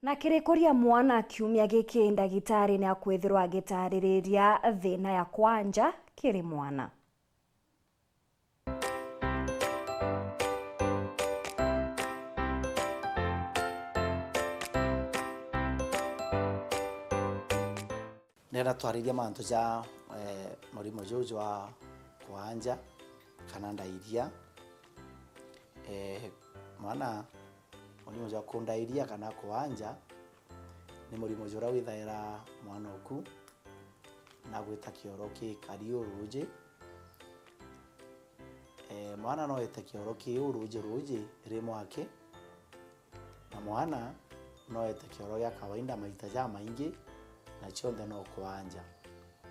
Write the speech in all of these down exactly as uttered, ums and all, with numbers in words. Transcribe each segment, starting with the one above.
Na kirikuria mwana kiumia giki, ndagitari ni akwithirwa agitaririria thina ya kwanja kiri mwana. Ndenda twaririe mantu ja, eh, murimo juu jwa kwanja kana ndairia. Eh, mwana, murimo jwa kundairia kana kwanja ni murimo juria withaira mwana oku na gwita kioro kikari uruji. Eh, mwana no ete kioro ki uruji ruji ri mwaki, na mwana no ete kioro gia kawaida maita jamaingi, na cionthe no kwanja.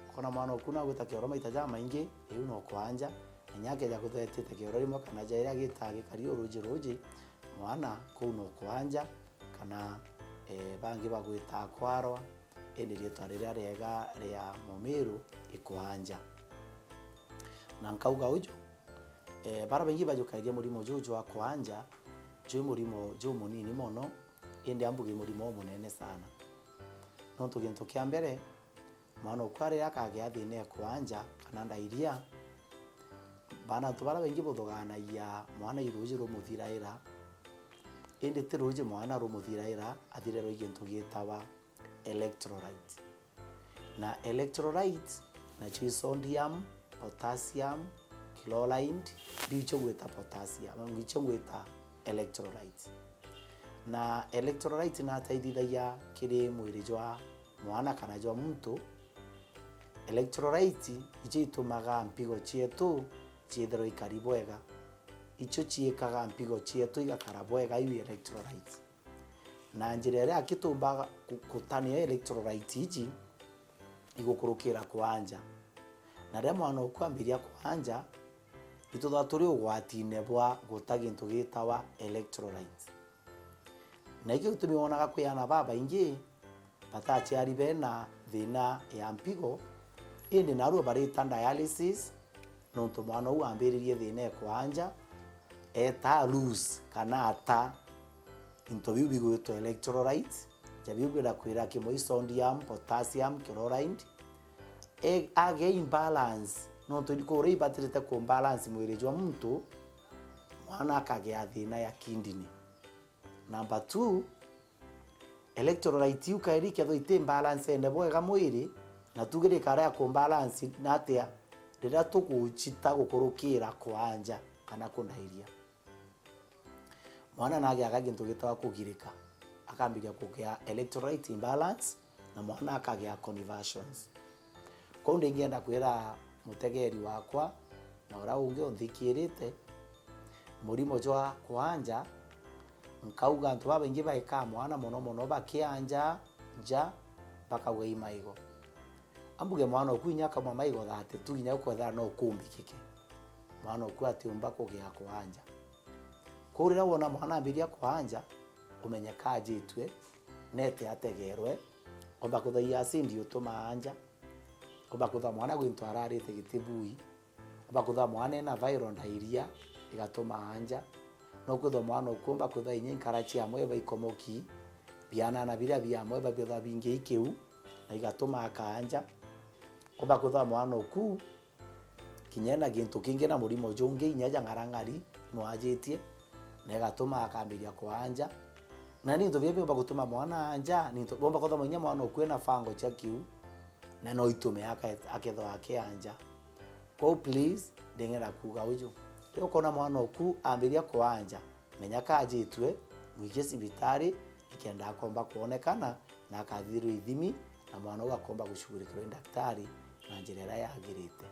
Ukona mwana oku nagwita kioro maita jamaingi, iu no kwanja. Na inya akeja kwithwa etite kioro rimwe kana jairi agitaa gikari uruji ruji, mwana kuu no kwanja, kana, eh, bangi bagwitaa kwarwa, indi riitwa riria riega ria Mumiru i kwanja. Na nkauga uju, eh, bara baingi bajukairie murimo juu jwa kwanja, jwi murimo jumunini mono, indi ambuge murimo umunene sana. Nontu gintu kia mbere, mwana oku riria akagia thina e kwanja kana ndairia, bana antu bara baingi buthugaanagia mwana i ruuji rumuthiraira, indi ti ruuji mwana rumuthiraira, athirerwa i gintu giitawa electrolyte. Na electrolyte nacio i sodium, potassium, chloride, biu icio ngwita potassium, icio ngwita electrolyte. Na electrolyte nateithithagia kiri mwiri jwa mwana kana jwa muntu. Electrolyte icio itumaga mpigo cietu ciithirwa ikari bwega. Icio ciikaga mpigo cietu igakara bwega, iu electrolyte. Na njira iria akitumba ku-, kutania electrolyte iji igukurukira kwanja. Na riria mwana oku ambiria kwanja, itutha turi ugwatine bwa guta gintu gitawa electrolyte. Na ikio gitumi wonaga kwi aana babaingi bataciari bena thina ya mpigo, indi narua barita dialysis, nontu mwana uu ambiririe thina e kwanja, eta loose kana ata into biu bigwitwa electrolytes, ja biu bira kwira kimwe i sodium, potassium, chloride, e, age imbalance, nontu ni kuria ibatirite ku balance mwiri jwa muntu, mwana akagia thina ya kidney. Number two, electrolyte iu kairi ikethwa iti balance ene bwega mwiri, na tuge rikara ya ku balance na atia riria tugucita gukurukira kwanja kana kundairia. Mwana nagiaga gintu gitawa kugirika, akambiria kugia electrolyte imbalance, na mwana akagia conversions. Kwou ndingienda kwira mutegeri wakwa na uria ungi unthikirite, murimo jwa kwanja, nkauga antu babaingi baikaa mwana mono mono bakianja nja, bakauga i maigo. Ambuge mwana oku inya akauma maigo thate tu, inya ukwethira no kumbikike. Mwana oku atiumba kugia kwanja. Kwou riria wona mwana ambiria kwanja, umenye kajitue, nete ategerwe, omba kwithwa i acid utuma anja, omba kwithwa mwana gwintu ararite gitibui, omba kwithwa mwana ena viral diarrhea igatuma anja, no kwithwa mwana oku omba kwithwa inya inkara ciamwe iba ikomoki, bianana biria biamwe iba bithwa bingi ikiu, na igatuma akanja, omba kwithwa mwana oku kinya ena gintu kingi na murimo jungi, inya ja ng'arang'ari nwajitie, na igatuma akambiria kwanja. Na ni into biria biumba gutuma mwana anja, ni into biumba kuthoma inya mwana oku ena fango cia kiu, na no itume aka-, akethwa akianja. Kwou please, nding'enda kuuga uju. Riria ukona mwana oku ambiria kwanja, menya kajitue, mwije cibitari, ikenda akomba kwonekana, na akathithirwa ithimi, na mwana uu akomba gucugurikirwa ni daktari na njira iria yagirite.